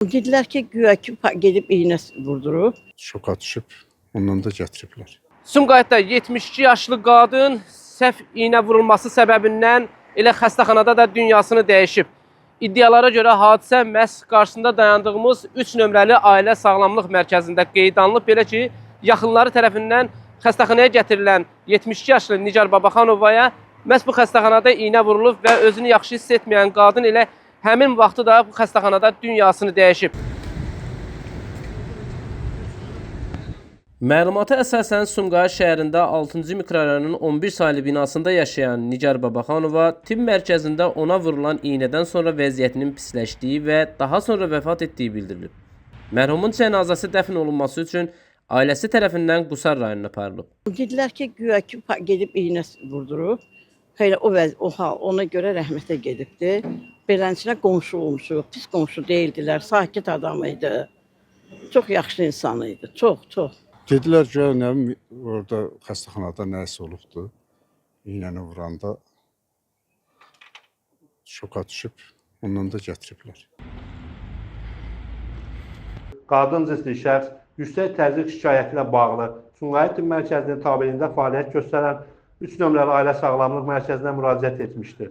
Dedilər ki, güya ki gedib iynə vurdurub. Şoka düşüb, ondan da gətiriblər. Sumqayıtda 72 yaşlı qadın səhv iynə vurulması səbəbindən elə xəstəxanada da dünyasını dəyişib. İddialara görə hadisə məhz qarşısında dayandığımız 3 nömrəli ailə sağlamlıq mərkəzində qeydə alınıb. Belə ki, yaxınları tərəfindən xəstəxanaya gətirilən 72 yaşlı Nigar Babaxanovaya məhz bu xəstəxanada iynə vurulub və özünü yaxşı hiss etməyən qadın elə həmin vaxtı da bu xəstəxanada dünyasını dəyişib. Məlumata əsasən Sumqayıt şəhərində 6-cı mikrorayonun 11 saylı binasında yaşayan Nigar Babaxanova tibb mərkəzində ona vurulan iynədən sonra vəziyyətinin pisləşdiyi və daha sonra vəfat etdiyi bildirilib. Mərhumun cənazəsi dəfn olunması üçün ailəsi tərəfindən Qusar rayonuna aparılıb. Dedilər ki, güya ki gedib iynə vurdurub. Xeyr, o vəz o hal ona görə rəhmətə gedibdi. Beləsinə qonşu olmuşuq. Pis qonşu deyildilər. Sakit adam idi. Çox yaxşı insan idi. Çox, çox. Dedilər ki, nə bilim, orada xəstəxanada nəsə olubdu. İynəni vuranda şoka düşüb, ondan da gətiriblər. Qadın cinsli şəxs yüksək təzyiq şikayəti ilə bağlı Sumqayıt Tibb Mərkəzinin tabeliyində fəaliyyət göstərən 3 nömrəli ailə sağlamlıq mərkəzinə müraciət etmişdir.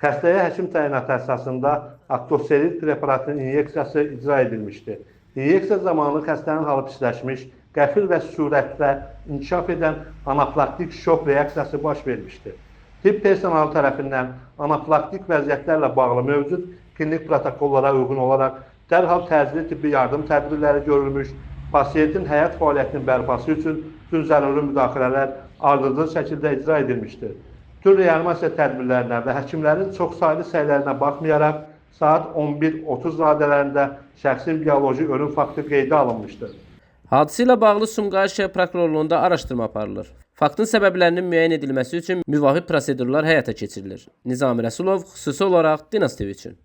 Xəstəyə həkim təyinatı əsasında aktoserin preparatının inyeksiyası icra edilmişdir. İnyeksiya zamanı xəstənin halı pisləşmiş, qəfil və sürətlə inkişaf edən anafilaktik şok reaksiyası baş vermişdir. Tibb personalı tərəfindən anafilaktik vəziyyətlərlə bağlı mövcud klinik protokollara uyğun olaraq dərhal təcili tibbi yardım tədbirləri görülmüş, pasiyentin həyat fəaliyyətinin bərpası üçün bütün zəruri müdaxilələr ardıcıl şəkildə icra edilmişdir. Bütün reanimasiya tədbirlərinə və həkimlərin çoxsaylı səylərinə baxmayaraq saat 11:30 radələrində şəxsin bioloji ölüm faktı qeydə alınmışdır. Hadisə ilə bağlı Sumqayıt şəhər prokurorluğunda araşdırma aparılır. Faktın səbəblərinin müəyyən edilməsi üçün müvafiq prosedurlar həyata keçirilir. Nizami Rəsulov xüsusi olaraq Dinas TV üçün.